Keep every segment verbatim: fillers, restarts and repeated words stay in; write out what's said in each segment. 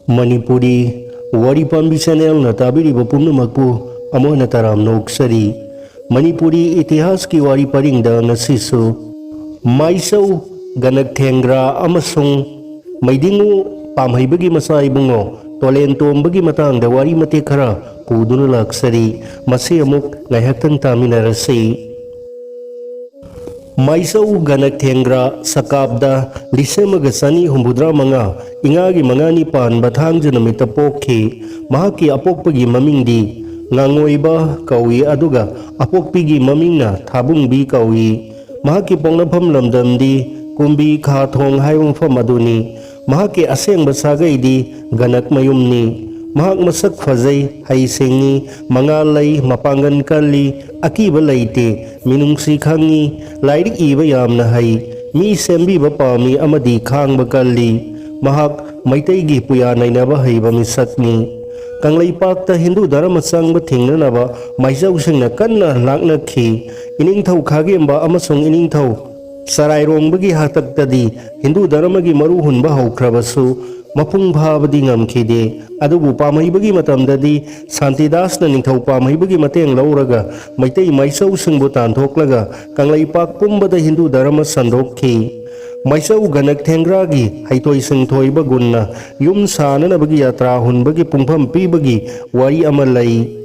ꯃꯅꯤꯄꯨꯔꯤ ꯋꯥꯔꯤ ꯄꯥꯝꯕꯤ ꯆꯦꯅꯦꯜꯅ ꯇꯥꯕꯤꯔꯤꯕ ꯄꯨꯝꯅꯃꯛꯄꯨ ꯑꯃꯨꯛ ꯍꯟꯅ ꯇꯔꯥꯝꯅ ꯑꯣꯛꯆꯔꯤ꯫ ꯃꯅꯤꯄꯨꯔꯤ ꯏꯇꯤꯍꯥꯁꯀꯤ ꯋꯥꯔꯤ ꯄꯔꯤꯡꯗ ꯉꯁꯤꯁꯨ ꯃꯥꯏꯆꯧ, ꯒꯅꯛꯊꯦꯡꯒ꯭ꯔꯥ ꯑꯃꯁꯨꯡ ꯃꯩꯗꯤꯡꯉꯨ ꯄꯥꯝꯍꯩꯕꯒꯤ ꯃꯆꯥ ꯏꯕꯨꯡꯉꯣ ꯇꯣꯂꯦꯟ ꯇꯣꯝꯕꯒꯤ ꯃꯇꯥꯡꯗ ꯋꯥꯔꯤ ꯃꯇꯦꯛ ꯈꯔ ꯄꯨꯗꯨꯅ ꯂꯥꯛꯆꯔꯤ꯫ ꯃꯁꯤ ꯑꯃꯨꯛ ꯉꯥꯏꯍꯥꯛꯇꯪ ꯇꯥꯃꯤꯟꯅꯔꯁꯤ꯫ ꯃꯥꯏꯆꯧ ꯒꯅꯛꯊꯦꯡꯒ꯭ꯔꯥ ꯁꯀꯥꯞꯗ ꯂꯤꯁꯤꯡ ꯑꯃꯒ ꯆꯅꯤ ꯍꯨꯝꯐꯨꯇꯔꯥ ꯃꯉꯥ, ꯏꯉꯥꯒꯤ ꯃꯉꯥꯅꯤ ꯄꯥꯟꯕ ꯊꯥꯡꯖ ꯅꯨꯃꯤꯠꯇ ꯄꯣꯛꯈꯤ꯫ ꯃꯍꯥꯛꯀꯤ ꯑꯄꯣꯛꯄꯒꯤ ꯃꯃꯤꯡꯗꯤ ꯉꯥꯉꯣꯏꯕ ꯀꯧꯏ, ꯑꯗꯨꯒ ꯑꯄꯣꯛꯄꯤꯒꯤ ꯃꯃꯤꯡꯅ ꯊꯥꯕꯨꯡꯕꯤ ꯀꯧꯏ꯫ ꯃꯍꯥꯛꯀꯤ ꯄꯣꯛꯅꯐꯝ ꯂꯝꯗꯝꯗꯤ ꯀꯨꯝꯕꯤ ꯈꯥ ꯊꯣꯡ ꯍꯥꯏꯕ ꯃꯐꯝ ꯑꯗꯨꯅꯤ꯫ ꯃꯍꯥꯛꯀꯤ ꯑꯁꯦꯡꯕ ꯁꯥꯒꯩꯗꯤ ꯒꯅꯛꯃꯌꯨꯝꯅꯤ꯫ ꯃꯍꯥꯛ ꯃꯁꯛ ꯐꯖꯩ, ꯍꯩ ꯁꯤꯡꯉꯤ, ꯃꯉꯥꯜ ꯂꯩ, ꯃꯄꯥꯡꯒꯜ ꯀꯜꯂꯤ, ꯑꯀꯤꯕ ꯂꯩꯇꯦ, ꯃꯤꯅꯨꯡꯁꯤ ꯈꯪꯉꯤ, ꯂꯥꯏꯔꯤꯛ ꯏꯕ ꯌꯥꯝꯅ ꯍꯩ, ꯃꯤ ꯁꯦꯝꯕꯤꯕ ꯄꯥꯝꯃꯤ ꯑꯃꯗꯤ ꯈꯥꯡꯕ ꯀꯜꯂꯤ꯫ ꯃꯍꯥꯛ ꯃꯩꯇꯩꯒꯤ ꯄꯨꯌꯥ ꯅꯩꯅꯕ ꯍꯩꯕ ꯃꯤꯁꯛꯅꯤ꯫ ꯀꯪꯂꯩꯄꯥꯛꯇ ꯍꯤꯟꯗꯨ ꯙꯔꯃ ꯆꯪꯕ ꯊꯤꯡꯅꯅꯕ ꯃꯥꯏꯆꯧꯁꯤꯡꯅ ꯀꯟꯅ ꯂꯥꯛꯅꯈꯤ꯫ ꯏꯅꯤꯡꯊꯧ ꯈꯥꯒꯦꯝꯕ ꯑꯃꯁꯨꯡ ꯏꯅꯤꯡꯊꯧ ꯆꯔꯥꯏꯔꯣꯡꯕꯒꯤ ꯍꯥꯛꯇꯛꯇꯗꯤ ꯍꯤꯟꯗꯨ ꯙꯔꯃꯒꯤ ꯃꯔꯨ ꯍꯨꯟꯕ ꯍꯧꯈ꯭ꯔꯕꯁꯨ, ꯃꯄꯨꯡ ꯐꯥꯕꯗꯤ ꯉꯝꯈꯤꯗꯦ꯫ ꯑꯗꯨꯕꯨ ꯄꯥꯝꯍꯩꯕꯒꯤ ꯃꯇꯝꯗꯗꯤ ꯁꯥꯟꯇꯤꯗꯥꯁꯅ ꯅꯤꯡꯊꯧ ꯄꯥꯝꯍꯩꯕꯒꯤ ꯃꯇꯦꯡ ꯂꯧꯔꯒ ꯃꯩꯇꯩ ꯃꯥꯏꯆꯧꯁꯤꯡꯕꯨ ꯇꯥꯟꯊꯣꯛꯂꯒ ꯀꯪꯂꯩꯄꯥꯛ ꯄꯨꯝꯕꯗ ꯍꯤꯟꯗꯨ ꯙꯔꯃ ꯁꯟꯗꯣꯛꯈꯤ꯫ ꯃꯥꯏꯆꯧ ꯒꯅꯛꯊꯦꯡꯒ꯭ꯔꯥꯒꯤ ꯍꯩꯊꯣꯏ ꯁꯤꯡꯊꯣꯏꯕ ꯒꯨꯟꯅ ꯌꯨꯝ ꯁꯥꯅꯅꯕꯒꯤ ꯌꯥꯇ꯭ꯔꯥ ꯍꯨꯟꯕꯒꯤ ꯄꯨꯡꯐꯝ ꯄꯤꯕꯒꯤ ꯋꯥꯔꯤ ꯑꯃ ꯂꯩ꯫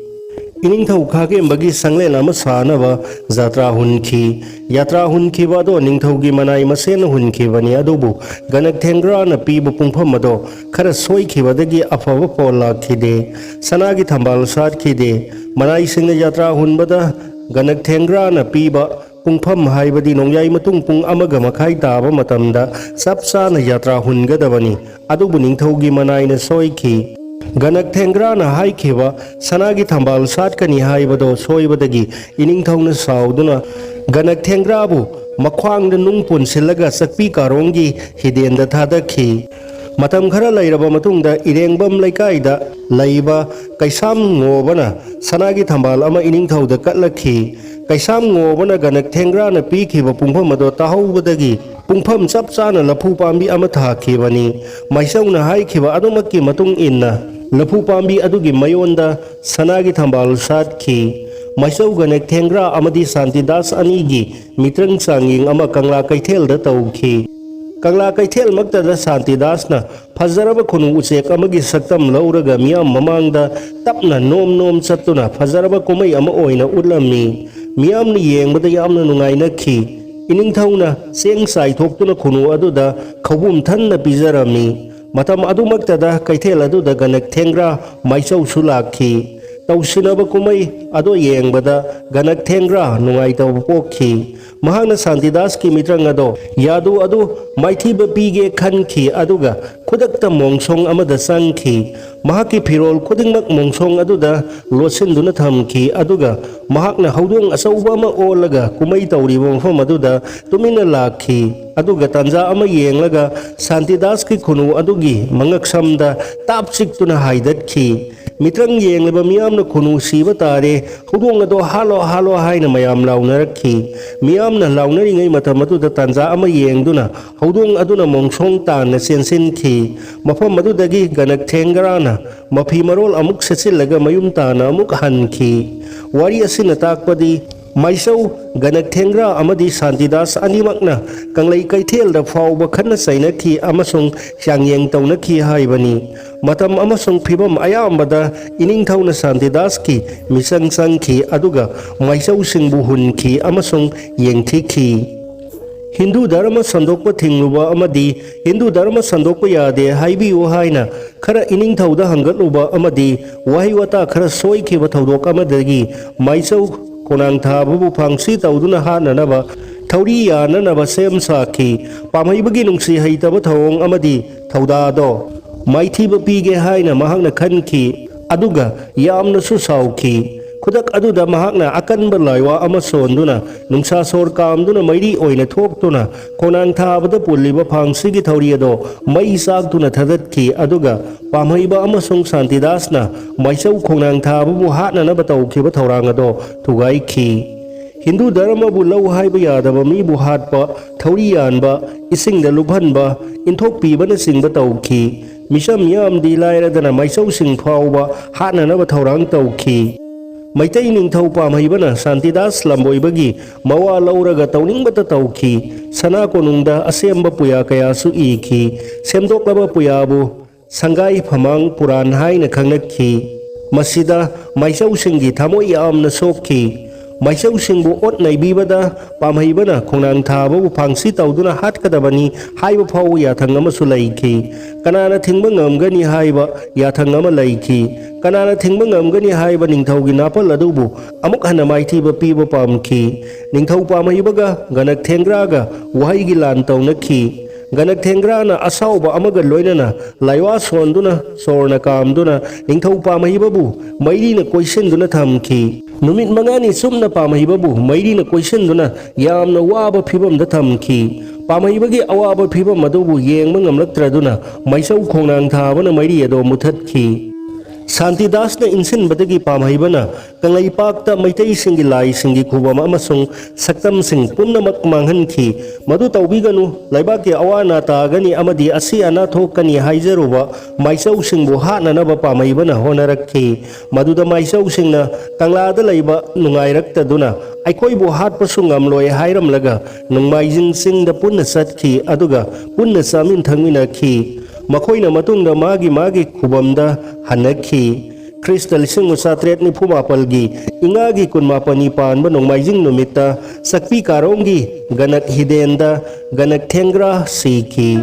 ꯏꯅꯤꯡꯊꯧ ꯈꯥꯒꯦꯝꯕꯒꯤ ꯁꯪꯂꯦꯟ ꯑꯃ ꯁꯥꯅꯕ ꯖꯥꯇ꯭ꯔꯥ ꯍꯨꯟꯈꯤ꯫ ꯌꯥꯇ꯭ꯔꯥ ꯍꯨꯟꯈꯤꯕ ꯑꯗꯣ ꯅꯤꯡꯊꯧꯒꯤ ꯃꯅꯥꯏ ꯃꯁꯦꯟꯅ ꯍꯨꯟꯈꯤꯕꯅꯤ, ꯑꯗꯨꯕꯨ ꯒꯅꯛꯊꯦꯡꯒ꯭ꯔꯥꯅ ꯄꯤꯕ ꯄꯨꯡꯐꯝ ꯑꯗꯣ ꯈꯔ ꯁꯣꯏꯈꯤꯕꯗꯒꯤ ꯑꯐꯕ ꯐꯣꯜ ꯂꯥꯛꯈꯤꯗꯦ꯫ ꯁꯅꯥꯒꯤ ꯊꯝꯕꯥꯜ ꯁꯥꯠꯈꯤꯗꯦ꯫ ꯃꯅꯥꯏꯁꯤꯡꯅ ꯌꯥꯇ꯭ꯔꯥ ꯍꯨꯟꯕꯗ ꯒꯅꯛꯊꯦꯡꯒ꯭ꯔꯥꯅ ꯄꯤꯕ ꯄꯨꯡꯐꯝ, ꯍꯥꯏꯕꯗꯤ ꯅꯣꯡꯌꯥꯏ ꯃꯇꯨꯡ ꯄꯨꯡ ꯑꯃꯒ ꯃꯈꯥꯏ ꯇꯥꯕ ꯃꯇꯝꯗ ꯆꯞ ꯆꯥꯅ ꯌꯥꯇ꯭ꯔꯥ ꯍꯨꯟꯒꯗꯕꯅꯤ꯫ ꯑꯗꯨꯕꯨ ꯅꯤꯡꯊꯧꯒꯤ ꯃꯅꯥꯏꯅ ꯁꯣꯏꯈꯤ꯫ ꯒꯅꯛꯊꯦꯡꯒ꯭ꯔꯥꯅ ꯍꯥꯏꯈꯤꯕ ꯁꯅꯥꯒꯤ ꯊꯝꯕꯥꯜ ꯁꯥꯠꯀꯅꯤ ꯍꯥꯏꯕꯗꯣ ꯁꯣꯏꯕꯗꯒꯤ ꯏꯅꯤꯡꯊꯧꯅ ꯁꯥꯎꯗꯨꯅ ꯒꯅꯛꯊꯦꯡꯒ꯭ꯔꯥꯕꯨ ꯃꯈ꯭ꯋꯥꯡꯗ ꯅꯨꯡ ꯄꯨꯟꯁꯤꯜꯂꯒ ꯆꯛꯄꯤ ꯀꯥꯔꯣꯡꯒꯤ ꯍꯤꯗꯦꯟꯗ ꯊꯥꯗꯈꯤ꯫ ꯃꯇꯝ ꯈꯔ ꯂꯩꯔꯕ ꯃꯇꯨꯡꯗ ꯏꯔꯦꯡꯕꯝ ꯂꯩꯀꯥꯏꯗ ꯂꯩꯕ ꯀꯩꯁꯥꯝ ꯉꯣꯕꯅ ꯁꯅꯥꯒꯤ ꯊꯝꯕꯥꯜ ꯑꯃ ꯏꯅꯤꯡꯊꯧꯗ ꯀꯠꯂꯛꯈꯤ꯫ ꯀꯩꯁꯥꯝ ꯉꯣꯕꯅ ꯒꯅꯛꯊꯦꯡꯒ꯭ꯔꯥꯅ ꯄꯤꯈꯤꯕ ꯄꯨꯡꯐꯝ ꯑꯗꯣ ꯇꯥꯍꯧꯕꯗꯒꯤ ꯄꯨꯡꯐꯝ ꯆꯞ ꯆꯥꯅ ꯂꯐꯨ ꯄꯥꯝꯕꯤ ꯑꯃ ꯊꯥꯈꯤꯕꯅꯤ꯫ ꯃꯥꯏꯆꯧꯅ ꯍꯥꯏꯈꯤꯕ ꯑꯗꯨꯃꯛꯀꯤ ꯃꯇꯨꯡ ꯏꯟꯅ ꯂꯐꯨ ꯄꯥꯝꯕꯤ ꯑꯗꯨꯒꯤ ꯃꯌꯣꯟꯗ ꯁꯅꯥꯒꯤ ꯊꯝꯕꯥꯜ ꯁꯥꯠꯈꯤ꯫ ꯃꯥꯏꯆꯧ ꯒꯅꯦꯛꯊꯦꯡꯒ꯭ꯔꯥ ꯑꯃꯗꯤ ꯁꯥꯟꯇꯤꯗꯥꯁ ꯑꯅꯤꯒꯤ ꯃꯤꯇ꯭ꯔꯪ ꯆꯥꯡꯌꯦꯡ ꯑꯃ ꯀꯪꯂꯥ ꯀꯩꯊꯦꯜꯗ ꯇꯧꯈꯤ꯫ ꯀꯪꯂꯥ ꯀꯩꯊꯦꯜꯃꯛꯇꯗ ꯁꯥꯟꯇꯤꯗꯥꯁꯅ ꯐꯖꯔꯕ ꯈꯨꯅꯨ ꯎꯆꯦꯛ ꯑꯃꯒꯤ ꯁꯛꯇꯝ ꯂꯧꯔꯒ ꯃꯤꯌꯥꯝ ꯃꯃꯥꯡꯗ ꯇꯞꯅ ꯅꯣꯝ ꯅꯣꯝ ꯆꯠꯇꯨꯅ ꯐꯖꯔꯕ ꯀꯨꯝꯍꯩ ꯑꯃ ꯑꯣꯏꯅ ꯎꯠꯂꯝꯃꯤ꯫ ꯃꯤꯌꯥꯝꯅ ꯌꯦꯡꯕꯗ ꯌꯥꯝꯅ ꯅꯨꯡꯉꯥꯏꯅꯈꯤ꯫ ꯏꯅꯤꯡꯊꯧꯅ ꯆꯦꯡ ꯆꯥꯏꯊꯣꯛꯇꯨꯅ ꯈꯨꯅꯨ ꯑꯗꯨꯗ ꯈꯧꯕꯨꯝ ꯊꯟꯅ ꯄꯤꯖꯔꯝꯃꯤ꯫ ꯃꯇꯝ ꯑꯗꯨꯃꯛꯇꯗ ꯀꯩꯊꯦꯜ ꯑꯗꯨꯗ ꯒꯅꯦꯛꯊꯦꯡꯒ꯭ꯔꯥ ꯃꯥꯏꯆꯧꯁꯨ ꯂꯥꯛꯈꯤ꯫ ꯇꯧꯁꯤꯟꯅꯕ ꯀꯨꯝꯍꯩ ꯑꯗꯣ ꯌꯦꯡꯕꯗ ꯒꯅꯦꯛꯊꯦꯡꯒ꯭ꯔꯥ ꯅꯨꯡꯉꯥꯏꯇꯕ ꯄꯣꯛꯈꯤ꯫ ꯃꯍꯥꯛꯅ ꯁꯥꯟꯇꯤꯗꯥꯁꯀꯤ ꯃꯤꯇ꯭ꯔꯪ ꯑꯗꯣ ꯌꯥꯗꯨ ꯑꯗꯨ ꯃꯥꯏꯊꯤꯕ ꯄꯤꯒꯦ ꯈꯟꯈꯤ, ꯑꯗꯨꯒ ꯈꯨꯗꯛꯇ ꯃꯣꯡꯁꯣꯡ ꯑꯃꯗ ꯆꯪꯈꯤ꯫ ꯃꯍꯥꯛꯀꯤ ꯐꯤꯔꯣꯜ ꯈꯨꯗꯤꯡꯃꯛ ꯃꯣꯡꯁꯣꯡ ꯑꯗꯨꯗ ꯂꯣꯠꯁꯤꯟꯗꯨꯅ ꯊꯝꯈꯤ, ꯑꯗꯨꯒ ꯃꯍꯥꯛꯅ ꯍꯧꯗꯣꯡ ꯑꯆꯧꯕ ꯑꯃ ꯑꯣꯜꯂꯒ ꯀꯨꯝꯍꯩ ꯇꯧꯔꯤꯕ ꯃꯐꯝ ꯑꯗꯨꯗ ꯇꯨꯃꯤꯟꯅ ꯂꯥꯛꯈꯤ꯫ ꯑꯗꯨꯒ ꯇꯥꯟꯖꯥ ꯑꯃ ꯌꯦꯡꯂꯒ ꯁꯥꯟꯇꯤꯗꯥꯁꯀꯤ ꯈꯨꯅꯨ ꯑꯗꯨꯒꯤ ꯃꯉꯛꯁꯝꯗ ꯇꯥꯞ ꯆꯤꯛꯇꯨꯅ ꯍꯥꯏꯗꯠꯈꯤ꯫ ꯃꯤꯇ꯭ꯔꯪ ꯌꯦꯡꯂꯤꯕ ꯃꯤꯌꯥꯝꯅ "ꯈꯨꯅꯨ ꯁꯤꯕ ꯇꯥꯔꯦ, ꯍꯧꯗꯣꯡ ꯑꯗꯣ ꯍꯥꯠꯂꯣ, ꯍꯥꯠꯂꯣ" ꯍꯥꯏꯅ ꯃꯌꯥꯝ ꯂꯥꯎꯅꯔꯛꯈꯤ꯫ ꯃꯤꯌꯥꯝꯅ ꯂꯥꯎꯅꯔꯤꯉꯩ ꯃꯇꯝ ꯑꯗꯨꯗ ꯇꯥꯟꯖꯥ ꯑꯃ ꯌꯦꯡꯗꯨꯅ ꯍꯧꯗꯣꯡ ꯑꯗꯨꯅ ꯃꯣꯡꯁꯣꯡ ꯇꯥꯟꯅ ꯆꯦꯟꯁꯤꯟꯈꯤ꯫ ꯃꯐꯝ ꯑꯗꯨꯗꯒꯤ ꯒꯅꯛꯊꯦꯡꯒ꯭ꯔꯥꯅ ꯃꯐꯤ ꯃꯔꯣꯜ ꯑꯃꯨꯛ ꯁꯦꯠꯆꯤꯜꯂꯒ ꯃꯌꯨꯝ ꯇꯥꯟꯅ ꯑꯃꯨꯛ ꯍꯟꯈꯤ꯫ ꯋꯥꯔꯤ ꯑꯁꯤꯅ ꯇꯥꯛꯄꯗꯤ ꯃꯥꯏꯆꯧ ꯒꯅꯛꯊꯦꯡꯒ꯭ꯔꯥ ꯑꯃꯗꯤ ꯁꯥꯟꯇꯤꯗꯥꯁ ꯑꯅꯤꯃꯛꯅ ꯀꯪꯂꯩ ꯀꯩꯊꯦꯜꯗ ꯐꯥꯎꯕ ꯈꯠꯅ ꯆꯩꯅꯈꯤ ꯑꯃꯁꯨꯡ ꯆꯥꯡꯌꯦꯡ ꯇꯧꯅꯈꯤ ꯍꯥꯏꯕꯅꯤ꯫ ꯃꯇꯝ ꯑꯃꯁꯨꯡ ꯐꯤꯚꯝ ꯑꯌꯥꯝꯕꯗ ꯏꯅꯤꯡꯊꯧꯅ ꯁꯥꯟꯇꯤꯗꯥꯁꯀꯤ ꯃꯤꯆꯪ ꯆꯪꯈꯤ, ꯑꯗꯨꯒ ꯃꯥꯏꯆꯧꯁꯤꯡꯕꯨ ꯍꯨꯟꯈꯤ ꯑꯃꯁꯨꯡ ꯌꯦꯡꯊꯤꯈꯤ꯫ ꯍꯤꯟꯗꯨ ꯙꯔꯃ ꯁꯟꯗꯣꯛꯄ ꯊꯤꯡꯂꯨꯕ ꯑꯃꯗꯤ ꯍꯤꯟꯗꯨ ꯙꯔꯃ ꯁꯟꯗꯣꯛꯄ ꯌꯥꯗꯦ ꯍꯥꯏꯕꯤꯌꯨ ꯍꯥꯏꯅ ꯈꯔ ꯏꯅꯤꯡꯊꯧꯗ ꯍꯪꯒꯠꯂꯨꯕ ꯑꯃꯗꯤ ꯋꯥꯍꯩ ꯋꯥꯇꯥ ꯈꯔ ꯁꯣꯏꯈꯤꯕ ꯊꯧꯗꯣꯛ ꯑꯃꯗꯒꯤ ꯃꯥꯏꯆꯧ ꯈꯣꯡꯅꯥꯡ ꯊꯥꯕꯕꯨ ꯐꯥꯡꯁꯤ ꯇꯧꯗꯨꯅ ꯍꯥꯠꯅꯅꯕ ꯊꯧꯔꯤ ꯌꯥꯅꯅꯕ ꯁꯦꯝ ꯁꯥꯈꯤ꯫ ꯄꯥꯝꯍꯩꯕꯒꯤ ꯅꯨꯡꯁꯤ ꯍꯩꯇꯕ ꯊꯧꯑꯣꯡ ꯑꯃꯗꯤ ꯊꯧꯗꯥꯗꯣ ꯃꯥꯏꯊꯤꯕ ꯄꯤꯒꯦ ꯍꯥꯏꯅ ꯃꯍꯥꯛꯅ ꯈꯟꯈꯤ, ꯑꯗꯨꯒ ꯌꯥꯝꯅꯁꯨ ꯁꯥꯎꯈꯤ꯫ ꯈꯨꯗꯛ ꯑꯗꯨꯗ ꯃꯍꯥꯛꯅ ꯑꯀꯟꯕ ꯂꯥꯏꯋꯥ ꯑꯃ ꯁꯣꯟꯗꯨꯅ ꯅꯨꯡꯁꯥ ꯁꯣꯔ ꯀꯥꯝꯗꯨꯅ ꯃꯩꯔꯤ ꯑꯣꯏꯅ ꯊꯣꯛꯇꯨꯅ ꯈꯣꯡꯅꯥꯡ ꯊꯥꯕꯗ ꯄꯨꯜꯂꯤꯕ ꯐꯥꯡꯁꯤꯒꯤ ꯊꯧꯔꯤ ꯑꯗꯣ ꯃꯩ ꯆꯥꯛꯇꯨꯅ ꯊꯥꯗꯠꯈꯤ, ꯑꯗꯨꯒ ꯄꯥꯝꯍꯩꯕ ꯑꯃꯁꯨꯡ ꯁꯥꯟꯇꯤꯗꯥꯁꯅ ꯃꯥꯏꯆꯧ ꯈꯣꯡꯅꯥꯡ ꯊꯥꯕꯕꯨ ꯍꯥꯠꯅꯅꯕ ꯇꯧꯈꯤꯕ ꯊꯧꯔꯥꯡ ꯑꯗꯣ ꯊꯨꯒꯥꯏꯈꯤ꯫ ꯍꯤꯟꯗꯨ ꯙꯔꯃꯕꯨ ꯂꯧ ꯍꯥꯏꯕ ꯌꯥꯗꯕ ꯃꯤꯕꯨ ꯍꯥꯠꯄ, ꯊꯧꯔꯤ ꯌꯥꯟꯕ, ꯏꯁꯤꯡꯗ ꯂꯨꯞꯍꯟꯕ, ꯏꯟꯊꯣꯛꯄꯤꯕꯅꯆꯤꯡꯕ ꯇꯧꯈꯤ꯫ ꯃꯤꯆꯝ ꯃꯤꯌꯥꯝꯗꯤ ꯂꯥꯏꯔꯗꯅ ꯃꯥꯏꯆꯧꯁꯤꯡ ꯐꯥꯎꯕ ꯍꯥꯠꯅꯅꯕ ꯊꯧꯔꯥꯡ ꯇꯧꯈꯤ꯫ ꯃꯩꯇꯩ ꯅꯤꯡꯊꯧ ꯄꯥꯝꯍꯩꯕꯅ ꯁꯥꯟꯇꯤꯗꯥꯁ ꯂꯝꯕꯣꯏꯕꯒꯤ ꯃꯋꯥ ꯂꯧꯔꯒ ꯇꯧꯅꯤꯡꯕꯇ ꯇꯧꯈꯤ꯫ ꯁꯅꯥ ꯀꯣꯅꯨꯡꯗ ꯑꯁꯦꯝꯕ ꯄꯨꯌꯥ ꯀꯌꯥꯁꯨ ꯏꯈꯤ꯫ ꯁꯦꯝꯗꯣꯛꯂꯕ ꯄꯨꯌꯥꯕꯨ ꯁꯪꯒꯥꯏ ꯐꯃꯥꯡ ꯄꯨꯔꯥꯟ ꯍꯥꯏꯅ ꯈꯪꯅꯈꯤ꯫ ꯃꯁꯤꯗ ꯃꯥꯏꯆꯧꯁꯤꯡꯒꯤ ꯊꯃꯣꯏ ꯌꯥꯝꯅ ꯁꯣꯛꯈꯤ꯫ ꯃꯥꯏꯆꯧꯁꯤꯡꯕꯨ ꯑꯣꯠ ꯅꯩꯕꯤꯕꯗ ꯄꯥꯝꯍꯩꯕꯅ ꯈꯣꯡꯅꯥꯡ ꯊꯥꯕꯕꯨ ꯐꯥꯡꯁꯤ ꯇꯧꯗꯨꯅ ꯍꯥꯠꯀꯗꯕꯅꯤ ꯍꯥꯏꯕ ꯐꯥꯎꯕ ꯌꯥꯊꯪ ꯑꯃꯁꯨ ꯂꯩꯈꯤ꯫ ꯀꯅꯥꯅ ꯊꯤꯡꯕ ꯉꯝꯒꯅꯤ ꯍꯥꯏꯕ ꯌꯥꯊꯪ ꯑꯃ ꯂꯩꯈꯤ꯫ ꯀꯅꯥꯅ ꯊꯤꯡꯕ ꯉꯝꯒꯅꯤ ꯍꯥꯏꯕ ꯅꯤꯡꯊꯧꯒꯤ ꯅꯥꯄꯜ ꯑꯗꯨꯕꯨ ꯑꯃꯨꯛ ꯍꯟꯅ ꯃꯥꯏꯊꯤꯕ ꯄꯤꯕ ꯄꯥꯝꯈꯤ꯫ ꯅꯤꯡꯊꯧ ꯄꯥꯝꯍꯩꯕꯒ ꯒꯅꯛꯊꯦꯡꯒ꯭ꯔꯥꯒ ꯋꯥꯍꯩꯒꯤ ꯂꯥꯟ ꯇꯧꯅꯈꯤ꯫ ꯒꯅꯛꯊꯦꯡꯒ꯭ꯔꯥꯅ ꯑꯁꯥꯎꯕ ꯑꯃꯒ ꯂꯣꯏꯅꯅ ꯂꯥꯏꯋꯥ ꯁꯣꯟꯗꯨꯅ ꯁꯣꯔꯅ ꯀꯥꯝꯗꯨꯅ ꯅꯤꯡꯊꯧ ꯄꯥꯝꯍꯩꯕꯕꯨ ꯃꯩꯔꯤꯅ ꯀꯣꯏꯁꯤꯟꯗꯨꯅ ꯊꯝꯈꯤ꯫ ꯅꯨꯃꯤꯠ ꯃꯉꯥꯅꯤ ꯆꯨꯞꯅ ꯄꯥꯝꯍꯩꯕꯕꯨ ꯃꯩꯔꯤꯅ ꯀꯣꯏꯁꯤꯟꯗꯨꯅ ꯌꯥꯝꯅ ꯋꯥꯕ ꯐꯤꯕꯝꯗ ꯊꯝꯈꯤ꯫ ꯄꯥꯝꯍꯩꯕꯒꯤ ꯑꯋꯥꯕ ꯐꯤꯕꯝ ꯑꯗꯨꯕꯨ ꯌꯦꯡꯕ ꯉꯝꯂꯛꯇ꯭ꯔꯗꯨꯅ ꯃꯩꯆꯧ ꯈꯣꯡꯅꯥꯡ ꯊꯥꯕꯅ ꯃꯩꯔꯤ ꯑꯗꯨ ꯃꯨꯊꯠꯈꯤ꯫ ꯁꯥꯟꯇꯤꯗꯥꯁꯅ ꯏꯟꯁꯤꯟꯕꯗꯒꯤ ꯄꯥꯝꯍꯩꯕꯅ ꯀꯪꯂꯩꯄꯥꯛꯇ ꯃꯩꯇꯩꯁꯤꯡꯒꯤ ꯂꯥꯏꯁꯤꯡꯒꯤ ꯈꯨꯕꯝ ꯑꯃꯁꯨꯡ ꯁꯛꯇꯝꯁꯤꯡ ꯄꯨꯝꯅꯃꯛ ꯃꯥꯡꯍꯟꯈꯤ꯫ ꯃꯗꯨ ꯇꯧꯕꯤꯒꯅꯨ, ꯂꯩꯕꯥꯛꯀꯤ ꯑꯋꯥ ꯑꯅꯥ ꯇꯥꯒꯅꯤ ꯑꯃꯗꯤ ꯑꯁꯤ ꯑꯅꯥ ꯊꯣꯛꯀꯅꯤ ꯍꯥꯏꯖꯔꯨꯕ ꯃꯥꯏꯆꯧꯁꯤꯡꯕꯨ ꯍꯥꯠꯅꯅꯕ ꯄꯥꯝꯍꯩꯕꯅ ꯍꯣꯠꯅꯔꯛꯈꯤ꯫ ꯃꯗꯨꯗ ꯃꯥꯏꯆꯧꯁꯤꯡꯅ ꯀꯪꯂꯥꯗ ꯂꯩꯕ ꯅꯨꯡꯉꯥꯏꯔꯛꯇꯗꯨꯅ ꯑꯩꯈꯣꯏꯕꯨ ꯍꯥꯠꯄꯁꯨ ꯉꯝꯂꯣꯏ ꯍꯥꯏꯔꯝꯂꯒ ꯅꯣꯡꯃꯥꯏꯖꯤꯡ ꯆꯤꯡꯗ ꯄꯨꯟꯅ ꯆꯠꯈꯤ, ꯑꯗꯨꯒ ꯄꯨꯟꯅ ꯆꯥꯃꯤꯟ ꯊꯛꯃꯤꯟꯅꯈꯤ꯫ ꯃꯈꯣꯏꯅ ꯃꯇꯨꯡꯗ ꯃꯥꯒꯤ ꯃꯥꯒꯤ ꯈꯨꯕꯝꯗ ꯍꯟꯅꯈꯤ꯫ ꯈ꯭ꯔꯤꯁꯇ ꯂꯤꯁꯤꯡ ꯑꯃ ꯆꯥꯇ꯭ꯔꯦꯠ ꯅꯤꯐꯨ ꯃꯥꯄꯜꯒꯤ ꯏꯉꯥꯒꯤ ꯀꯨꯟꯃꯥꯄꯜꯅꯤ ꯄꯥꯟꯕ ꯅꯣꯡꯃꯥꯏꯖꯤꯡ ꯅꯨꯃꯤꯠꯇ ꯆꯛꯄꯤ ꯀꯥꯔꯣꯡꯒꯤ ꯒꯅꯛ ꯍꯤꯗꯦꯟꯗ ꯒꯅꯛ ꯊꯦꯡꯒ꯭ꯔꯥ ꯁꯤꯈꯤ꯫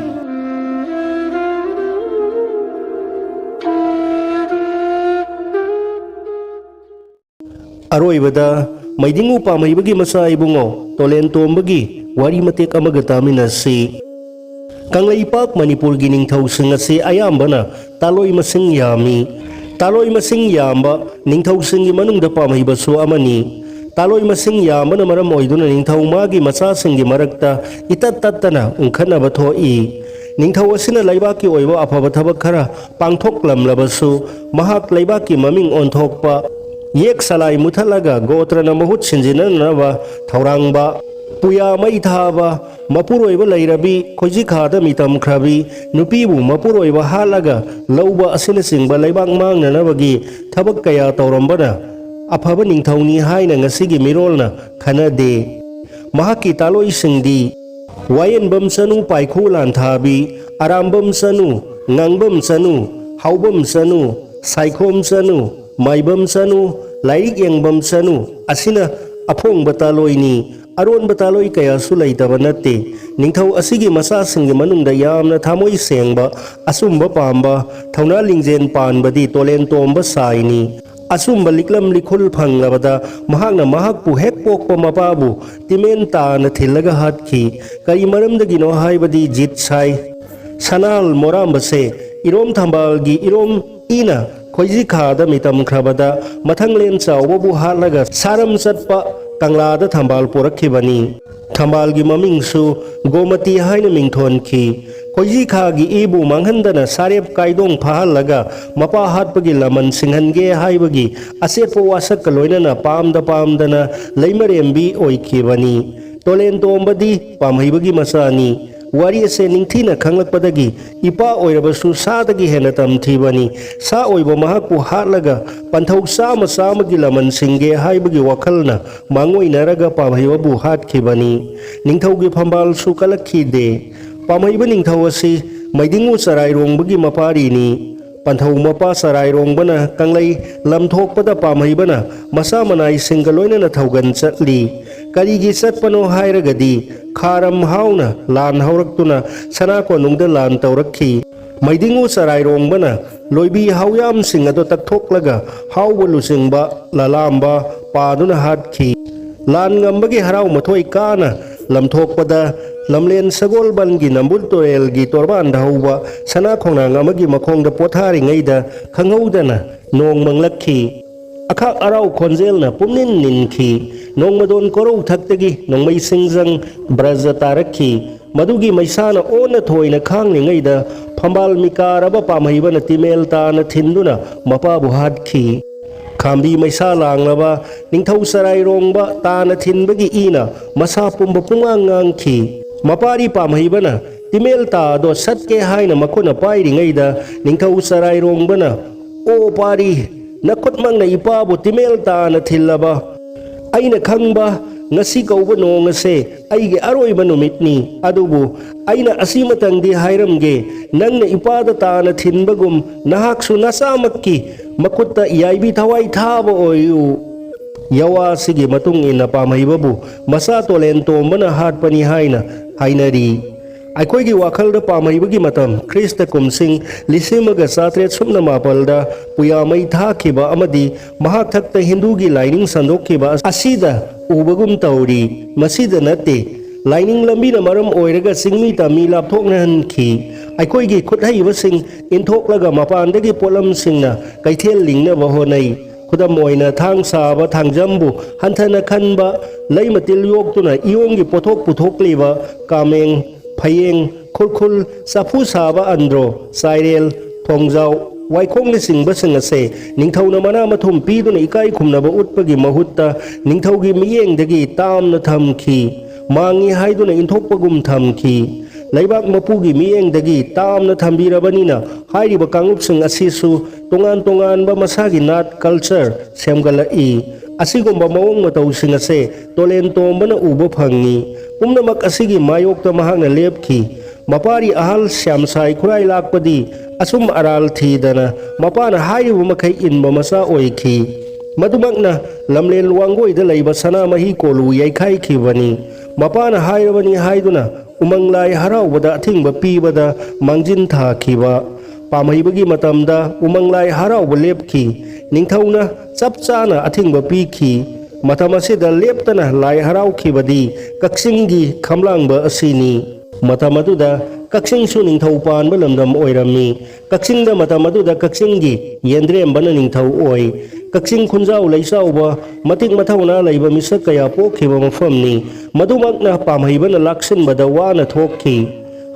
ꯑꯔꯣꯏꯕꯗ ꯃꯩꯗꯤꯡꯉꯨ ꯄꯥꯝꯍꯩꯕꯒꯤ ꯃꯆꯥ ꯏꯕꯨꯡꯉꯣ ꯇꯣꯂꯦꯟ ꯇꯣꯝꯕꯒꯤ ꯋꯥꯔꯤ ꯃꯇꯦꯛ ꯑꯃꯒ ꯇꯥꯃꯤꯟꯅꯁꯤ꯫ ꯀꯪꯂꯩꯄꯥꯛ ꯃꯅꯤꯄꯨꯔꯒꯤ ꯅꯤꯡꯊꯧꯁꯤꯡ ꯑꯁꯤ ꯑꯌꯥꯝꯕꯅ ꯇꯥꯂꯣꯏ ꯃꯁꯤꯡ ꯌꯥꯝꯃꯤ꯫ ꯇꯥꯂꯣꯏ ꯃꯁꯤꯡ ꯌꯥꯝꯕ ꯅꯤꯡꯊꯧꯁꯤꯡꯒꯤ ꯃꯅꯨꯡꯗ ꯄꯥꯝꯍꯩꯕꯁꯨ ꯑꯃꯅꯤ꯫ ꯇꯥꯂꯣꯏ ꯃꯁꯤꯡ ꯌꯥꯝꯕꯅ ꯃꯔꯝ ꯑꯣꯏꯗꯨꯅ ꯅꯤꯡꯊꯧ ꯃꯥꯒꯤ ꯃꯆꯥꯁꯤꯡꯒꯤ ꯃꯔꯛꯇ ꯏꯇꯠ ꯇꯠꯇꯅ ꯎꯪꯈꯠꯅꯕ ꯊꯣꯛꯏ꯫ ꯅꯤꯡꯊꯧ ꯑꯁꯤꯅ ꯂꯩꯕꯥꯛꯀꯤ ꯑꯣꯏꯕ ꯑꯐꯕ ꯊꯕꯛ ꯈꯔ ꯄꯥꯡꯊꯣꯛꯂꯝꯂꯕꯁꯨ, ꯃꯍꯥꯛ ꯂꯩꯕꯥꯛꯀꯤ ꯃꯃꯤꯡ ꯑꯣꯟꯊꯣꯛꯄ, ꯌꯦꯛ ꯁꯂꯥꯏ ꯃꯨꯊꯠꯂꯒ ꯒꯣꯇ꯭ꯔꯅ ꯃꯍꯨꯠ ꯁꯤꯟꯖꯤꯟꯅꯅꯕ ꯊꯧꯔꯥꯡꯕ, ꯄꯨꯌꯥ ꯃꯩ ꯊꯥꯕ, ꯃꯄꯨꯔꯣꯏꯕ ꯂꯩꯔꯕꯤ ꯈꯣꯏꯖꯤꯈꯥꯗ ꯃꯤꯇꯝꯈ꯭ꯔꯕꯤ ꯅꯨꯄꯤꯕꯨ ꯃꯄꯨꯔꯣꯏꯕ ꯍꯥꯠꯂꯒ ꯂꯧꯕ ꯑꯁꯤꯅꯆꯤꯡꯕ ꯂꯩꯕꯥꯛ ꯃꯥꯡꯅꯅꯕꯒꯤ ꯊꯕꯛ ꯀꯌꯥ ꯇꯧꯔꯝꯕꯅ ꯑꯐꯕ ꯅꯤꯡꯊꯧꯅꯤ ꯍꯥꯏꯅ ꯉꯁꯤꯒꯤ ꯃꯤꯔꯣꯜꯅ ꯈꯟꯅꯗꯦ꯫ ꯃꯍꯥꯛꯀꯤ ꯇꯥꯂꯣꯏꯁꯤꯡꯗꯤ ꯋꯥꯌꯦꯟꯕꯝ ꯆꯅꯨ, ꯄꯥꯏꯈꯨ ꯂꯥꯟꯊꯥꯕꯤ, ꯑꯔꯥꯝꯕꯝ ꯆꯅꯨ, ꯉꯥꯡꯕꯝ ꯆꯅꯨ, ꯍꯥꯎꯕꯝ ꯆꯅꯨ, ꯁꯥꯏꯈꯣꯝ ꯆꯅꯨ, ꯃꯥꯏꯕꯝ ꯆꯅꯨ, ꯂꯥꯏꯔꯤꯛ ꯌꯦꯡꯕꯝ ꯆꯅꯨ ꯑꯁꯤꯅ ꯑꯐꯣꯡꯕ ꯇꯥꯂꯣꯏꯅꯤ꯫ ꯑꯔꯣꯟꯕ ꯇꯥꯂꯣꯏ ꯀꯌꯥꯁꯨ ꯂꯩꯇꯕ ꯅꯠꯇꯦ꯫ ꯅꯤꯡꯊꯧ ꯑꯁꯤꯒꯤ ꯃꯆꯥꯁꯤꯡꯒꯤ ꯃꯅꯨꯡꯗ ꯌꯥꯝꯅ ꯊꯃꯣꯏ ꯁꯦꯡꯕ, ꯑꯆꯨꯝꯕ ꯄꯥꯝꯕ, ꯊꯧꯅꯥ ꯂꯤꯡꯖꯦꯜ ꯄꯥꯟꯕꯗꯤ ꯇꯣꯂꯦꯟ ꯇꯣꯝꯕ ꯁꯥꯏꯅꯤ꯫ ꯑꯆꯨꯝꯕ ꯂꯤꯛꯂꯝ ꯂꯤꯈꯨꯜ ꯐꯪꯂꯕꯗ ꯃꯍꯥꯛꯅ ꯃꯍꯥꯛꯄꯨ ꯍꯦꯛ ꯄꯣꯛꯄ ꯃꯄꯥꯕꯨ ꯇꯤꯃꯦꯟ ꯇꯥꯅ ꯊꯤꯜꯂꯒ ꯍꯥꯠꯈꯤ꯫ ꯀꯔꯤ ꯃꯔꯝꯗꯒꯤꯅꯣ ꯍꯥꯏꯕꯗꯤ ꯖꯤꯠ ꯁꯥꯏ꯫ ꯁꯅꯥꯜ ꯃꯣꯔꯥꯝꯕꯁꯦ ꯏꯔꯣꯝ ꯊꯝꯕꯥꯜꯒꯤ ꯏꯔꯣꯝ ꯏꯅ ꯈꯣꯏꯖꯤꯈꯥꯗ ꯃꯤꯇꯝꯈ꯭ꯔꯕꯗ ꯃꯊꯪꯂꯦꯟ ꯆꯥꯎꯕꯕꯨ ꯍꯥꯠꯂꯒ ꯁꯥꯔꯝ ꯆꯠꯄ ꯀꯪꯂꯥꯗ ꯊꯝꯕꯥꯜ ꯄꯣꯔꯛꯈꯤꯕꯅꯤ꯫ ꯊꯝꯕꯥꯜꯒꯤ ꯃꯃꯤꯡꯁꯨ ꯒꯣꯃꯇꯤ ꯍꯥꯏꯅ ꯃꯤꯡꯊꯣꯟꯈꯤ꯫ ꯈꯣꯏꯖꯤꯈꯥꯒꯤ ꯏꯕꯨ ꯃꯥꯡꯍꯟꯗꯅ ꯁꯥꯔꯦꯞ ꯀꯥꯏꯗꯣꯡ ꯐꯥꯍꯜꯂꯒ ꯃꯄꯥ ꯍꯥꯠꯄꯒꯤ ꯂꯃꯟ ꯁꯤꯡꯍꯟꯒꯦ ꯍꯥꯏꯕꯒꯤ ꯑꯆꯦꯠꯄ ꯋꯥꯁꯛꯀ ꯂꯣꯏꯅꯅ ꯄꯥꯝꯗ ꯄꯥꯝꯗꯅ ꯂꯩꯃꯔꯦꯝꯕꯤ ꯑꯣꯏꯈꯤꯕꯅꯤ꯫ ꯇꯣꯂꯦꯟ ꯇꯣꯝꯕꯗꯤ ꯄꯥꯝꯍꯩꯕꯒꯤ ꯃꯆꯥꯅꯤ꯫ ꯋꯥꯔꯤ ꯑꯁꯦ ꯅꯤꯡꯊꯤꯅ ꯈꯪꯂꯛꯄꯗꯒꯤ ꯏꯄꯥ ꯑꯣꯏꯔꯕꯁꯨ ꯁꯥꯗꯒꯤ ꯍꯦꯟꯅ ꯇꯝꯊꯤꯕꯅꯤ꯫ ꯁꯥ ꯑꯣꯏꯕ ꯃꯍꯥꯛꯄꯨ ꯍꯥꯠꯂꯒ ꯄꯟꯊꯧ ꯆꯥꯃ ꯆꯥꯃꯒꯤ ꯂꯃꯟ ꯁꯤꯡꯒꯦ ꯍꯥꯏꯕꯒꯤ ꯋꯥꯈꯜꯅ ꯃꯥꯡꯑꯣꯏꯅꯔꯒ ꯄꯥꯝꯍꯩꯕꯕꯨ ꯍꯥꯠꯈꯤꯕꯅꯤ꯫ ꯅꯤꯡꯊꯧꯒꯤ ꯐꯝꯕꯥꯜꯁꯨ ꯀꯜꯂꯛꯈꯤꯗꯦ꯫ ꯄꯥꯝꯍꯩꯕ ꯅꯤꯡꯊꯧ ꯑꯁꯤ ꯃꯩꯗꯤꯡꯉꯨ ꯆꯔꯥꯏꯔꯣꯡꯕꯒꯤ ꯃꯄꯥꯔꯤꯅꯤ꯫ ꯄꯟꯊꯧ ꯃꯄꯥ ꯆꯔꯥꯏꯔꯣꯡꯕꯅ ꯀꯪꯂꯩ ꯂꯝꯊꯣꯛꯄꯗ ꯄꯥꯝꯍꯩꯕꯅ ꯃꯆꯥ ꯃꯅꯥꯏꯁꯤꯡꯒ ꯂꯣꯏꯅꯅ ꯊꯧꯒꯟ ꯆꯠꯂꯤ꯫ ꯀꯔꯤꯒꯤ ꯆꯠꯄꯅꯣ ꯍꯥꯏꯔꯒꯗꯤ ꯈꯥꯔꯝ ꯍꯥꯎꯅ ꯂꯥꯟ ꯍꯧꯔꯛꯇꯨꯅ ꯁꯅꯥ ꯀꯣꯅꯨꯡꯗ ꯂꯥꯟ ꯇꯧꯔꯛꯈꯤ꯫ ꯃꯩꯗꯤꯡꯉꯨ ꯆꯔꯥꯏꯔꯣꯡꯕꯅ ꯂꯣꯏꯕꯤ ꯍꯥꯎꯌꯥꯝꯁꯤꯡ ꯑꯗꯨ ꯇꯛꯊꯣꯛꯂꯒ ꯍꯥꯎꯕ ꯂꯨꯆꯤꯡꯕ ꯂꯂꯥꯝꯕ ꯄꯥꯗꯨꯅ ꯍꯥꯠꯈꯤ꯫ ꯂꯥꯟ ꯉꯝꯕꯒꯤ ꯍꯔꯥꯎ ꯃꯊꯣꯏ ꯀꯥꯅ ꯂꯝꯊꯣꯛꯄꯗ ꯂꯝꯂꯦꯟ ꯁꯒꯣꯜꯕꯟꯒꯤ ꯅꯝꯕꯨꯜ ꯇꯨꯔꯦꯜꯒꯤ ꯇꯣꯔꯕꯥꯟꯗ ꯍꯧꯕ ꯁꯅꯥ ꯈꯣꯡꯅꯥꯡ ꯑꯃꯒꯤ ꯃꯈꯣꯡꯗ ꯄꯣꯊꯥꯔꯤꯉꯩꯗ ꯈꯪꯍꯧꯗꯅ ꯅꯣꯡ ꯃꯪꯂꯛꯈꯤ꯫ ꯑꯈꯥꯛ ꯑꯔꯥꯎ ꯈꯣꯟꯖꯦꯜꯅ ꯄꯨꯝꯅꯤꯟ ꯅꯤꯟꯈꯤ꯫ ꯅꯣꯡꯃꯗꯣꯟ ꯀꯣꯔꯧ ꯊꯛꯇꯒꯤ ꯅꯣꯡꯃꯩ ꯁꯤꯡꯖꯪ ꯕ꯭ꯔꯖ ꯇꯥꯔꯛꯈꯤ꯫ ꯃꯗꯨꯒꯤ ꯃꯩꯁꯥꯅ ꯑꯣꯟꯅ ꯊꯣꯏꯅ ꯈꯥꯡꯂꯤꯉꯩꯗ ꯐꯝꯕꯥꯜ ꯃꯤꯀꯥꯔꯕ ꯄꯥꯝꯍꯩꯕꯅ ꯇꯤꯃꯦꯜ ꯇꯥꯅ ꯊꯤꯟꯗꯨꯅ ꯃꯄꯥꯕꯨ ꯍꯥꯠꯈꯤ꯫ ꯈꯥꯝꯕꯤ ꯃꯩꯁꯥ ꯂꯥꯡꯂꯕ ꯅꯤꯡꯊꯧ ꯆꯔꯥꯏꯔꯣꯡꯕ ꯇꯥꯅ ꯊꯤꯟꯕꯒꯤ ꯏꯅ ꯃꯁꯥ ꯄꯨꯝꯕ ꯄꯨꯡꯉꯥꯡ ꯉꯥꯡꯈꯤ꯫ ꯃꯄꯥꯔꯤ ꯄꯥꯝꯍꯩꯕꯅ ꯇꯤꯃꯦꯜ ꯇꯥ ꯑꯗꯣ ꯁꯠꯀꯦ ꯍꯥꯏꯅ ꯃꯈꯨꯠꯅ ꯄꯥꯏꯔꯤꯉꯩꯗ ꯅꯤꯡꯊꯧ ꯆꯔꯥꯏꯔꯣꯡꯕꯅ, "ꯑꯣ ꯄꯥꯔꯤ, ꯅꯈꯨꯠꯃꯛꯅ ꯏꯄꯥꯕꯨ ꯇꯤꯃꯦꯜ ꯇꯥꯅ ꯊꯤꯜꯂꯕ꯫ ꯑꯩꯅ ꯈꯪꯕ ꯉꯁꯤ ꯀꯧꯕ ꯅꯣꯡ ꯑꯁꯦ ꯑꯩꯒꯤ ꯑꯔꯣꯏꯕ ꯅꯨꯃꯤꯠꯅꯤ꯫ ꯑꯗꯨꯕꯨ ꯑꯩꯅ ꯑꯁꯤꯃꯇꯪꯗꯤ ꯍꯥꯏꯔꯝꯒꯦ, ꯅꯪꯅ ꯏꯄꯥꯗ ꯇꯥꯅ ꯊꯤꯟꯕꯒꯨꯝ ꯅꯍꯥꯛꯁꯨ ꯅꯆꯥꯃꯛꯀꯤ ꯃꯈꯨꯠꯇ ꯌꯥꯏꯕꯤ ꯊꯋꯥꯏ ꯊꯥꯕ ꯑꯣꯏꯌꯨ"꯫ ꯌꯋꯥꯁꯤꯒꯤ ꯃꯇꯨꯡ ꯏꯟꯅ ꯄꯥꯝꯍꯩꯕꯕꯨ ꯃꯆꯥ ꯇꯣꯂꯦꯟ ꯇꯣꯝꯕꯅ ꯍꯥꯠꯄꯅꯤ ꯍꯥꯏꯅ ꯍꯥꯏꯅꯔꯤ꯫ ꯑꯩꯈꯣꯏꯒꯤ ꯋꯥꯈꯜꯗ ꯄꯥꯝꯍꯩꯕꯒꯤ ꯃꯇꯝ ꯈ꯭ꯔꯤꯁꯇ ꯀꯨꯝꯁꯤꯡ ꯂꯤꯁꯤꯡ ꯑꯃꯒ ꯆꯥꯇ꯭ꯔꯦꯠ ꯁꯨꯞꯅ ꯃꯥꯄꯜꯗ ꯄꯨꯌꯥꯃꯩ ꯊꯥꯈꯤꯕ ꯑꯃꯗꯤ ꯃꯍꯥꯛ ꯊꯛꯇ ꯍꯤꯟꯗꯨꯒꯤ ꯂꯥꯏꯅꯤꯡ ꯁꯟꯗꯣꯛꯈꯤꯕ ꯑꯁꯤꯗ ꯎꯕꯒꯨꯝ ꯇꯧꯔꯤ꯫ ꯃꯁꯤꯗ ꯅꯠꯇꯦ, ꯂꯥꯏꯅꯤꯡ ꯂꯝꯕꯤꯅ ꯃꯔꯝ ꯑꯣꯏꯔꯒ ꯆꯤꯡꯃꯤ ꯇꯝꯃꯤ ꯂꯥꯞꯊꯣꯛꯅꯍꯟꯈꯤ꯫ ꯑꯩꯈꯣꯏꯒꯤ ꯈꯨꯠꯍꯩꯕꯁꯤꯡ ꯏꯟꯊꯣꯛꯂꯒ ꯃꯄꯥꯟꯗꯒꯤ ꯄꯣꯠꯂꯝꯁꯤꯡꯅ ꯀꯩꯊꯦꯜ ꯂꯤꯡꯅꯕ ꯍꯣꯠꯅꯩ꯫ ꯈꯨꯗꯝ ꯑꯣꯏꯅ, ꯊꯥꯡ ꯁꯥꯕ ꯊꯥꯡꯖꯝꯕꯨ ꯍꯟꯊꯅ ꯈꯟꯕ, ꯂꯩ ꯃꯇꯤꯜ ꯌꯣꯛꯇꯨꯅ ꯏꯌꯣꯡꯒꯤ ꯄꯣꯠꯊꯣꯛ ꯄꯨꯊꯣꯛꯂꯤꯕ ꯀꯥꯃꯦꯡ, ꯐꯌꯦꯡ, ꯈꯨꯔꯈꯨꯜ, ꯆꯐꯨ ꯁꯥꯕ ꯑꯟꯗ꯭ꯔꯣ, ꯆꯥꯏꯔꯦꯜ, ꯊꯣꯡꯖꯥꯎ, ꯋꯥꯏꯈꯣꯡꯅꯆꯤꯡꯕꯁꯤꯡ ꯑꯁꯦ ꯅꯤꯡꯊꯧꯅ ꯃꯅꯥ ꯃꯊꯨꯝ ꯄꯤꯗꯨꯅ ꯏꯀꯥꯏ ꯈꯨꯝꯅꯕ ꯎꯠꯄꯒꯤ ꯃꯍꯨꯠꯇ ꯅꯤꯡꯊꯧꯒꯤ ꯃꯤꯠꯌꯦꯡꯗꯒꯤ ꯇꯥꯝꯅ ꯊꯝꯈꯤ꯫ ꯃꯥꯡꯉꯤ ꯍꯥꯏꯗꯨꯅ ꯏꯟꯊꯣꯛꯄꯒꯨꯝ ꯊꯝꯈꯤ꯫ ꯂꯩꯕꯥꯛ ꯃꯄꯨꯒꯤ ꯃꯤꯠꯌꯦꯡꯗꯒꯤ ꯇꯥꯝꯅ ꯊꯝꯕꯤꯔꯕꯅꯤꯅ ꯍꯥꯏꯔꯤꯕ ꯀꯥꯡꯂꯨꯞꯁꯤꯡ ꯑꯁꯤꯁꯨ ꯇꯣꯉꯥꯟ ꯇꯣꯉꯥꯟꯕ ꯃꯁꯥꯒꯤ ꯅꯥꯠ, ꯀꯜꯆꯔ ꯁꯦꯝꯒꯠꯂꯛꯏ꯫ ꯑꯁꯤꯒꯨꯝꯕ ꯃꯑꯣꯡ ꯃꯇꯧꯁꯤꯡ ꯑꯁꯦ ꯇꯣꯂꯦꯟ ꯇꯣꯝꯕꯅ ꯎꯕ ꯐꯪꯉꯤ꯫ ꯄꯨꯝꯅꯃꯛ ꯑꯁꯤꯒꯤ ꯃꯥꯌꯣꯛꯇ ꯃꯍꯥꯛꯅ ꯂꯦꯞꯈꯤ꯫ ꯃꯄꯥꯔꯤ ꯑꯍꯜ ꯁ꯭ꯌꯥꯝꯁꯥꯏ ꯈꯨꯔꯥꯏ ꯂꯥꯛꯄꯗꯤ ꯑꯆꯨꯝ ꯑꯔꯥꯜ ꯊꯤꯗꯅ ꯃꯄꯥꯅ ꯍꯥꯏꯔꯤꯕ ꯃꯈꯩ ꯏꯟꯕ ꯃꯆꯥ ꯑꯣꯏꯈꯤ꯫ ꯃꯗꯨꯃꯛꯅ ꯂꯝꯂꯦꯟ ꯋꯥꯡꯒꯣꯏꯗ ꯂꯩꯕ ꯁꯅꯥꯃꯍꯤ ꯀꯣꯂꯨ ꯌꯩꯈꯥꯏꯈꯤꯕꯅꯤ꯫ ꯃꯄꯥꯅ ꯍꯥꯏꯔꯕꯅꯤ ꯍꯥꯏꯗꯨꯅ ꯎꯃꯪ ꯂꯥꯏ ꯍꯔꯥꯎꯕꯗ ꯑꯊꯤꯡꯕ ꯄꯤꯕꯗ ꯃꯥꯡꯖꯤꯟ ꯊꯥꯈꯤꯕ꯫ ꯄꯥꯝꯍꯩꯕꯒꯤ ꯃꯇꯝꯗ ꯎꯃꯪ ꯂꯥꯏ ꯍꯔꯥꯎꯕ ꯂꯦꯞꯈꯤ꯫ ꯅꯤꯡꯊꯧꯅ ꯆꯞ ꯆꯥꯅ ꯑꯊꯤꯡꯕ ꯄꯤꯈꯤ꯫ ꯃꯇꯝ ꯑꯁꯤꯗ ꯂꯦꯞꯇꯅ ꯂꯥꯏ ꯍꯔꯥꯎꯈꯤꯕꯗꯤ ꯀꯛꯆꯤꯡꯒꯤ ꯈꯝꯂꯥꯡꯕ ꯑꯁꯤꯅꯤ꯫ ꯃꯇꯝ ꯑꯗꯨꯗ ꯀꯛꯆꯤꯡꯁꯨ ꯅꯤꯡꯊꯧ ꯄꯥꯟꯕ ꯂꯝꯗꯝ ꯑꯣꯏꯔꯝꯃꯤ꯫ ꯀꯛꯆꯤꯡꯗ ꯃꯇꯝ ꯑꯗꯨꯗ ꯀꯛꯆꯤꯡꯒꯤ ꯌꯦꯟꯗ꯭ꯔꯦꯝꯕꯅ ꯅꯤꯡꯊꯧ ꯑꯣꯏ꯫ ꯀꯛꯆꯤꯡ ꯈꯨꯟꯖꯥꯎ ꯂꯩꯆꯥꯎꯕ, ꯃꯇꯤꯛ ꯃꯊꯧꯅꯥ ꯂꯩꯕ ꯃꯤꯁꯛ ꯀꯌꯥ ꯄꯣꯛꯈꯤꯕ ꯃꯐꯝꯅꯤ꯫ ꯃꯗꯨꯃꯛꯅ ꯄꯥꯝꯍꯩꯕꯅ ꯂꯥꯛꯁꯤꯟꯕꯗ ꯋꯥꯅ ꯊꯣꯛꯈꯤ꯫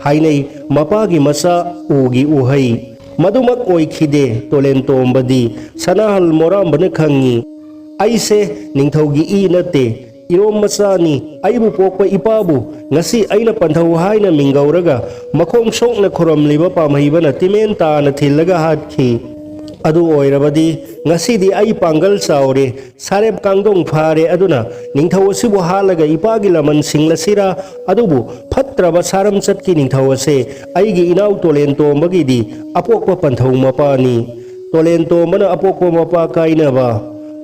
ꯍꯥꯏꯅꯩ, ꯃꯄꯥꯒꯤ ꯃꯆꯥ ꯎꯒꯤ ꯎꯍꯩ꯫ ꯃꯗꯨꯃꯛ ꯑꯣꯏꯈꯤꯗꯦ꯫ ꯇꯣꯂꯦꯟ ꯇꯣꯝꯕꯗꯤ ꯁꯅꯥꯍꯜ ꯃꯣꯔꯥꯝꯕꯅ ꯈꯪꯉꯤ꯫ "ꯑꯩꯁꯦ ꯅꯤꯡꯊꯧꯒꯤ ꯏ ꯅꯠꯇꯦ, ꯏꯔꯣꯝ ꯃꯆꯥꯅꯤ꯫ ꯑꯩꯕꯨ ꯄꯣꯛꯄ ꯏꯄꯥꯕꯨ ꯉꯁꯤ ꯑꯩꯅ ꯄꯟꯊꯧ ꯍꯥꯏꯅ ꯃꯤꯡꯒꯧꯔꯒ ꯃꯈꯣꯡ ꯁꯣꯛꯅ ꯈꯨꯔꯝꯂꯤꯕ ꯄꯥꯝꯍꯩꯕꯅ ꯇꯤꯃꯦꯟ ꯇꯥꯅ ꯊꯤꯜꯂꯒ ꯍꯥꯠꯈꯤ꯫ ꯑꯗꯨ ꯑꯣꯏꯔꯕꯗꯤ ꯉꯁꯤꯗꯤ ꯑꯩ ꯄꯥꯡꯒꯜ ꯆꯥꯎꯔꯦ, ꯁꯥꯔꯦꯞ ꯀꯥꯡꯗꯣꯡ ꯐꯥꯔꯦ꯫ ꯑꯗꯨꯅ ꯅꯤꯡꯊꯧ ꯑꯁꯤꯕꯨ ꯍꯥꯠꯂꯒ ꯏꯄꯥꯒꯤ ꯂꯃꯟ ꯁꯤꯡꯂꯁꯤꯔꯥ? ꯑꯗꯨꯕꯨ ꯐꯠꯇ꯭ꯔꯕ ꯁꯥꯔꯝꯆꯠꯀꯤ ꯅꯤꯡꯊꯧ ꯑꯁꯦ ꯑꯩꯒꯤ ꯏꯅꯥꯎ ꯇꯣꯂꯦꯟ ꯇꯣꯝꯕꯒꯤꯗꯤ ꯑꯄꯣꯛꯄ ꯄꯟꯊꯧ ꯃꯄꯥꯅꯤ꯫ ꯇꯣꯂꯦꯟ ꯇꯣꯝꯕꯅ ꯑꯄꯣꯛꯄ ꯃꯄꯥ ꯀꯥꯏꯅꯕ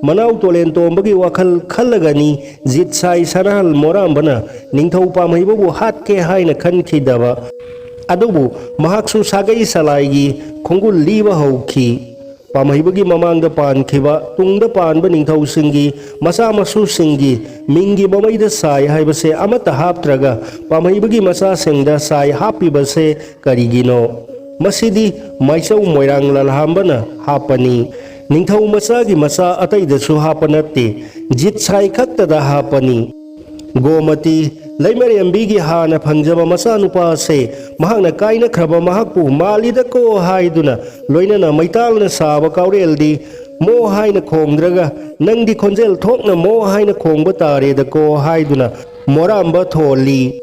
ꯃꯅꯥꯎ ꯇꯣꯂꯦꯟ ꯇꯣꯝꯕꯒꯤ ꯋꯥꯈꯜ ꯈꯜꯂꯒꯅꯤ ꯖꯤꯠ ꯁꯥꯏ ꯁꯅꯥꯍꯜ ꯃꯣꯔꯥꯝꯕꯅ ꯅꯤꯡꯊꯧ ꯄꯥꯝꯍꯩꯕꯕꯨ ꯍꯥꯠꯀꯦ ꯍꯥꯏꯅ ꯈꯟꯈꯤꯗꯕ꯫ ꯑꯗꯨꯕꯨ ꯃꯍꯥꯛꯁꯨ ꯁꯥꯒꯩ ꯁꯂꯥꯏꯒꯤ ꯈꯣꯡꯒꯨꯜ ꯂꯤꯕ ꯍꯧꯈꯤ꯫ ꯄꯥꯝꯍꯩꯕꯒꯤ ꯃꯃꯥꯡꯗ ꯄꯥꯟꯈꯤꯕ, ꯇꯨꯡꯗ ꯄꯥꯟꯕ ꯅꯤꯡꯊꯧꯁꯤꯡꯒꯤ ꯃꯆꯥ ꯃꯁꯨꯁꯤꯡꯒꯤ ꯃꯤꯡꯒꯤ ꯃꯃꯩꯗ ꯁꯥꯏ ꯍꯥꯏꯕꯁꯦ ꯑꯃꯠꯇ ꯍꯥꯞꯇ꯭ꯔꯒ ꯄꯥꯝꯍꯩꯕꯒꯤ ꯃꯆꯥꯁꯤꯡꯗ ꯁꯥꯏ ꯍꯥꯞꯄꯤꯕꯁꯦ ꯀꯔꯤꯒꯤꯅꯣ? ꯃꯁꯤꯗꯤ ꯃꯥꯏꯆꯧ ꯃꯣꯏꯔꯥꯡ ꯂꯥꯜꯍꯥꯝꯕꯅ ꯍꯥꯞꯄꯅꯤ꯫ ꯅꯤꯡꯊꯧ ꯃꯆꯥꯒꯤ ꯃꯆꯥ ꯑꯇꯩꯗꯁꯨ ꯍꯥꯞꯄ ꯅꯠꯇꯦ, ꯖꯤꯠ ꯁꯥꯏ ꯈꯛꯇꯗ ꯍꯥꯞꯄꯅꯤ꯫ ꯒꯣꯃꯇꯤ ꯂꯩꯃꯔꯦꯝꯕꯤꯒꯤ ꯍꯥꯟꯅ ꯐꯪꯖꯕ ꯃꯆꯥꯅꯨꯄꯥ ꯑꯁꯦ ꯃꯍꯥꯛꯅ ꯀꯥꯏꯅꯈ꯭ꯔꯕ ꯃꯍꯥꯛꯄꯨ ꯃꯥꯜꯂꯤꯗꯀꯣ ꯍꯥꯏꯗꯨꯅ, ꯂꯣꯏꯅꯅ ꯃꯩꯇꯥꯜꯅ ꯁꯥꯕ ꯀꯥꯎꯔꯦꯜꯗꯤ ꯃꯣ ꯍꯥꯏꯅ ꯈꯣꯡꯗ꯭ꯔꯒ, "ꯅꯪꯗꯤ ꯈꯣꯟꯖꯦꯜ ꯊꯣꯛꯅ ꯃꯣ ꯍꯥꯏꯅ ꯈꯣꯡꯕ ꯇꯥꯔꯦꯗꯀꯣ" ꯍꯥꯏꯗꯨꯅ ꯃꯣꯔꯥꯝꯕ ꯊꯣꯜꯂꯤ꯫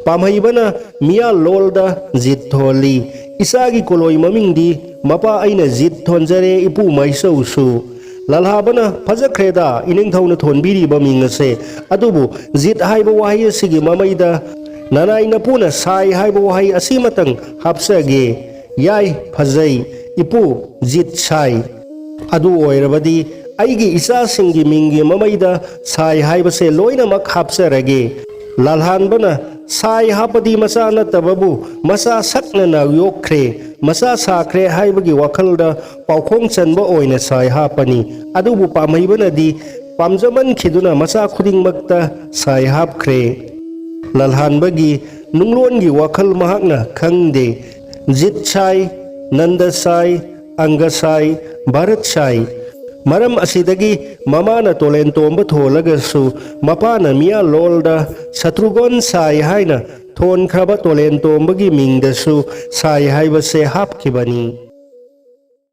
ꯄꯥꯝꯍꯩꯕꯅ ꯃꯤꯌꯥꯜ ꯂꯣꯜꯗ ꯖꯤꯠ ꯊꯣꯜꯂꯤ꯫ "ꯏꯆꯥꯒꯤ ꯀꯣꯂꯣꯏ ꯃꯃꯤꯡꯗꯤ ꯃꯄꯥ ꯑꯩꯅ ꯖꯤꯠ ꯊꯣꯟꯖꯔꯦ, ꯏꯄꯨ ꯃꯥꯏꯆꯧꯁꯨ"꯫ ꯂꯥꯜꯍꯥꯕꯅ, "ꯐꯖꯈ꯭ꯔꯦꯗ ꯏꯅꯤꯡꯊꯧꯅ ꯊꯣꯟꯕꯤꯔꯤꯕ ꯃꯤꯡ ꯑꯁꯦ, ꯑꯗꯨꯕꯨ ꯖꯤꯠ ꯍꯥꯏꯕ ꯋꯥꯍꯩ ꯑꯁꯤꯒꯤ ꯃꯃꯩꯗ ꯅꯅꯥꯏ ꯅꯄꯨꯅ ꯁꯥꯏ ꯍꯥꯏꯕ ꯋꯥꯍꯩ ꯑꯁꯤꯃꯇꯪ ꯍꯥꯞꯆꯒꯦ"꯫ "ꯌꯥꯏ, ꯐꯖꯩ, ꯏꯄꯨ ꯖꯤꯠ ꯁꯥꯏ꯫ ꯑꯗꯨ ꯑꯣꯏꯔꯕꯗꯤ ꯑꯩꯒꯤ ꯏꯆꯥꯁꯤꯡꯒꯤ ꯃꯤꯡꯒꯤ ꯃꯃꯩꯗ ꯁꯥꯏ ꯍꯥꯏꯕꯁꯦ ꯂꯣꯏꯅꯃꯛ ꯍꯥꯞꯆꯔꯒꯦ"꯫ ꯂꯥꯜꯍꯥꯟꯕꯅ, "ꯁꯥꯏ ꯍꯥꯞꯄꯗꯤ ꯃꯆꯥ ꯅꯠꯇꯕꯕꯨ ꯃꯆꯥ ꯁꯛꯅꯅ ꯌꯣꯛꯈ꯭ꯔꯦ, ꯃꯆꯥ ꯁꯥꯈ꯭ꯔꯦ ꯍꯥꯏꯕꯒꯤ ꯋꯥꯈꯜꯗ ꯄꯥꯎꯈꯣꯡ ꯆꯟꯕ ꯑꯣꯏꯅ ꯁꯥꯏ ꯍꯥꯞꯄꯅꯤ"꯫ ꯑꯗꯨꯕꯨ ꯄꯥꯝꯍꯩꯕꯅꯗꯤ ꯄꯥꯝꯖꯃꯟꯈꯤꯗꯨꯅ ꯃꯆꯥ ꯈꯨꯗꯤꯡꯃꯛꯇ ꯁꯥꯏ ꯍꯥꯞꯈ꯭ꯔꯦ꯫ ꯂꯥꯜꯍꯥꯟꯕꯒꯤ ꯅꯨꯡꯂꯣꯟꯒꯤ ꯋꯥꯈꯜ ꯃꯍꯥꯛꯅ ꯈꯪꯗꯦ꯫ ꯖꯤꯠ ꯁꯥꯏ, ꯅꯟꯗ ꯁꯥꯏ, ꯑꯪꯒ ꯁꯥꯏ, ꯚꯥꯔꯠ ꯁꯥꯏ꯫ ꯃꯔꯝ ꯑꯁꯤꯗꯒꯤ ꯃꯃꯥꯅ ꯇꯣꯂꯦꯟ ꯇꯣꯝꯕ ꯊꯣꯜꯂꯒꯁꯨ, ꯃꯄꯥꯅ ꯃꯤꯌꯥ ꯂꯣꯜꯗ ꯁꯇ꯭ꯔꯨꯒꯣꯟ ꯁꯥꯏ ꯍꯥꯏꯅ ꯊꯣꯟꯈ꯭ꯔꯕ ꯇꯣꯂꯦꯟ ꯇꯣꯝꯕꯒꯤ ꯃꯤꯡꯗꯁꯨ ꯁꯥꯏ ꯍꯥꯏꯕꯁꯦ ꯍꯥꯞꯈꯤꯕꯅꯤ꯫